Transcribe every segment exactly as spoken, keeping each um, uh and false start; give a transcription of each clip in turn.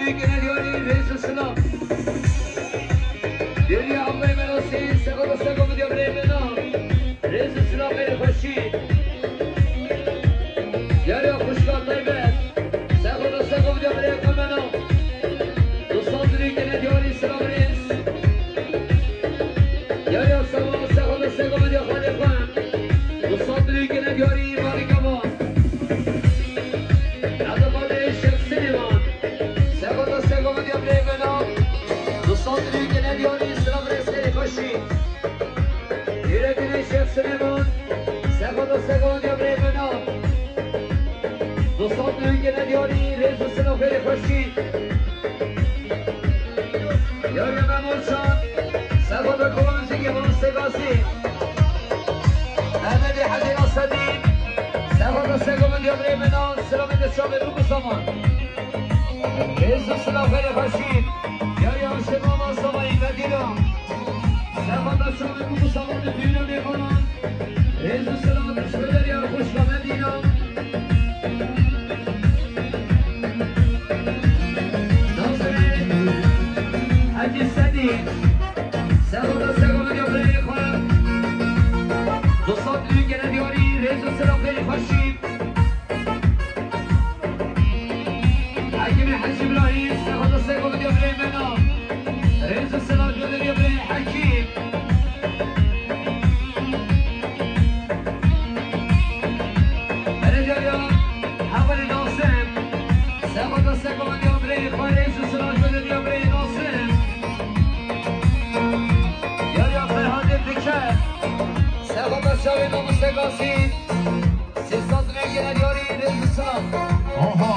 Gene diyarî rêz û silav. Dêrî Abdulay Merasî, sexo desteko bidiya birê bena. Rêz û silav xêr xweşî. Diyarî xwişka taybet. Sexo desteko bidiya birê xwe bena. Du sed lî gene diyarî silav rêz. Diyarî Seba, sexo desteko bidiya xalê xwe. Du sed lî gene diyarî malîka van. Hadi Xwedê Şêx Silêman. Sexo desteko bidiya birê bena. Du sed lî gene diyarî silav rêz xêr xweşî. Hîrekine Şêx Silêman. Sexo desteko bidiya birê bena. Du sed lî gene diyarî rêz û silav xêr xweşî. Yar ya Memo Can. Sexo desteko bidiya birê Sêgasî. Mehmetê Hecî Nasedîn. Sexo desteko bidiya birê bena. Silav rêz xêr xweşî. Rêz û silav xêr xweşî. Yar ya Şêx Mama Samayî Medîna. Sexo desteko bidiya birê Sêgasî. Rêz û silav rêz xêr xweşî. Yar xweşka Medîna. Nazirê Hecî Sedî. Sexo desteko bidiya birê xwe. Du sed lî gene diyarî rêz û silav xêr xweşî. Hekîmê Hecî Îbrahîm, sexo desteko bidiya birê bena. Rêz û silav jê bidiya birê Hekîm. Belediye ya Hevalî Nasim. Sexo desteko bidiya birê xwe, rêz û silav jê bidiya birê Nasim. Yar ya Ferhadê Diker. Sexo desteko bidiya birê Sêgasî. Sesat ve gene diyarî rêz û silav. Aha.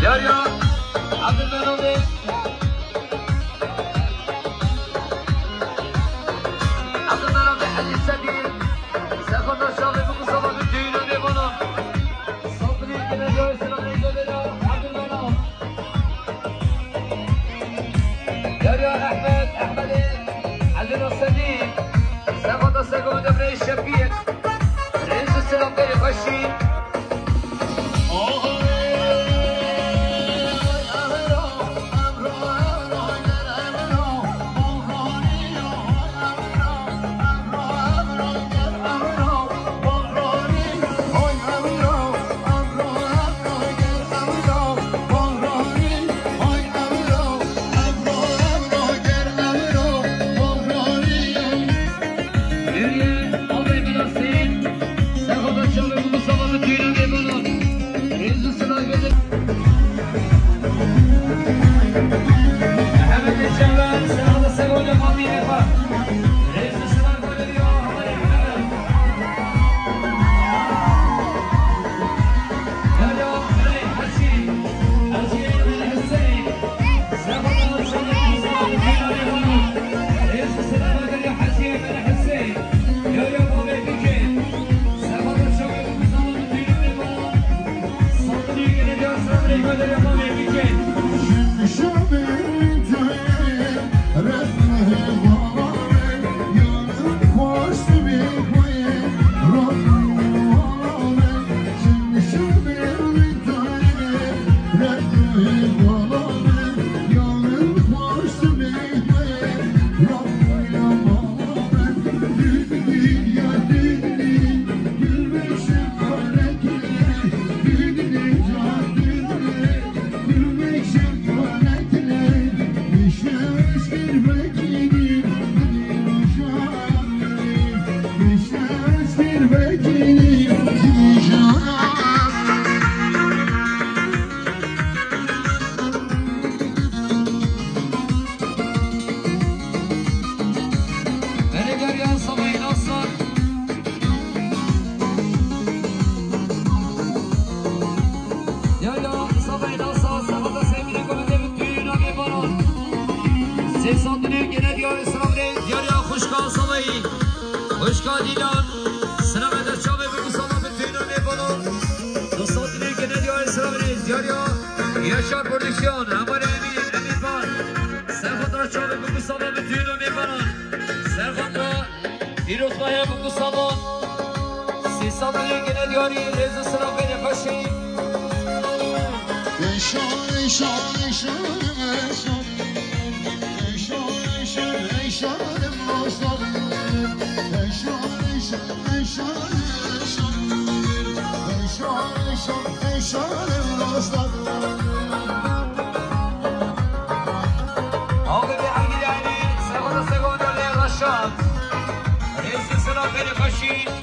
Yar ya, Abdülmenovi. Abdülmenovi Hacı Sedî. Sefanda şahı bu sabah bütün düğünü bir bunu. Sabri kine göğsüne göre Abdülmenov. Derya Ehmed, Ehmedê Elî Nasredî, Sefada Sego Devrê Şefî, Rêz û Selam Berê Xweşî. Yaşar Prodüksiyon, Amar Emin, Emin Ban. Serhat Raçoğlu, Buku Salon, bütün o Emin Banan. Serhat ve Hirot Maya, Buku Salon. Siz salon yengine diyor, Rezi Sınav ve Nefesi. Eşan, eşan, eşan, eşan. Eşan, eşan, eşan, dostlarım. Eşan, eşan, eşan, eşan. Eşan, eşan, eşan, dostlarım. Abi bir hangi yani? Sevada Segoda le Raşan. Rezi Sınav ve Nefesi.